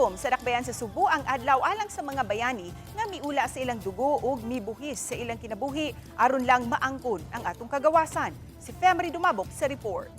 Gihandom sa Dakbayan sa Sugbo ang adlaw alang sa mga bayani nga miula sa ilang dugo ug mibuhis sa ilang kinabuhi aron lang maangkon ang atong kagawasan. Si Femery Dumabok sa report.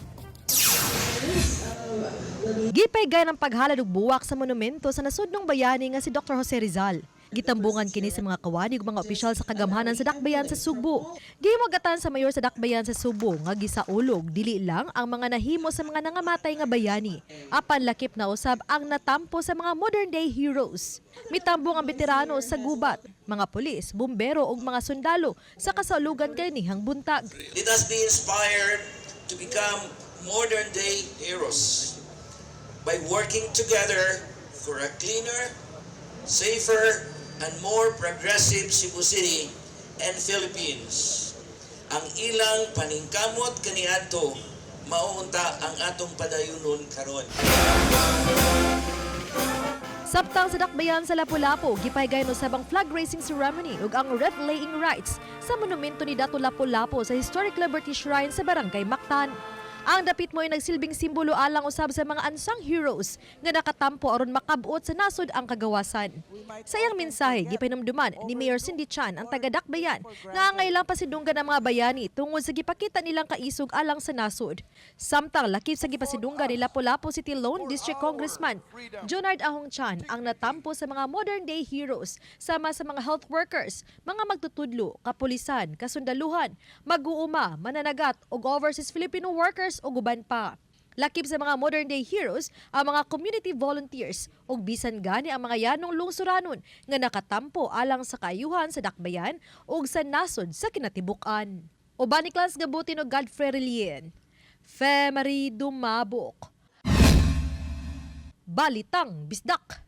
Gipahigayon ang paghalad og buwak sa monumento sa nasudnong bayani nga si Dr. Jose Rizal. Gitambungan kini sa mga kawani ug mga opisyal sa kagamhanan sa Dakbayan sa Sugbo. Gihimugatan sa mayor sa Dakbayan sa Sugbo nga gisaulog dili lang ang mga nahimo sa mga nangamatay nga bayani, apan lakip na usab ang natampo sa mga modern day heroes. Mitambong ang veterano sa gubat, mga pulis, bumbero ug mga sundalo sa kasaulugan kanihang buntag. Let us be inspired to become modern day heroes by working together for a cleaner, safer, and more progressive Cebu City and Philippines. Ang ilang paningkamot kaniadto mao unta ang atong padayunon karon. Samtang sa Dakbayan sa Lapu-Lapu, gipahigayon usab ang flag raising ceremony ug ang wreath laying rites sa monumento ni Datu Lapu-Lapu sa Historic Liberty Shrine sa Barangay Mactan. Ang dapit mao'y nagsilbing simbolo alang usab sa mga unsung heroes nga nakatampo aron makab-ot sa nasod ang kagawasan. Sa iyang mensahe, gipahinumduman ni Mayor Cindy Chan ang taga-Dakbayan nga angay lang pasidunggan ang mga bayani tungod sa gipakita nilang kaisog alang sa nasod. Samtang lakip sa gipasidunggan ni Lapu-Lapu City Lone District Congressman Junard Ahong Chan ang natampo sa mga modern day heroes sama sa mga health workers, mga magtutudlo, kapulisan, kasundaluhan, mag-uuma, mananagat ug overseas Filipino workers ug uban pa. Lakip sa mga modern day heroes ang mga community volunteers ug bisan gani ang mga yanong lungsuranon nga nakatampo alang sa kaayuhan sa dakbayan ug sa nasod sa kinatibuk-an. Uban ni Clans Gabutin ug Godfrey Relien. Femery Dumabok. Balitang Bisdak.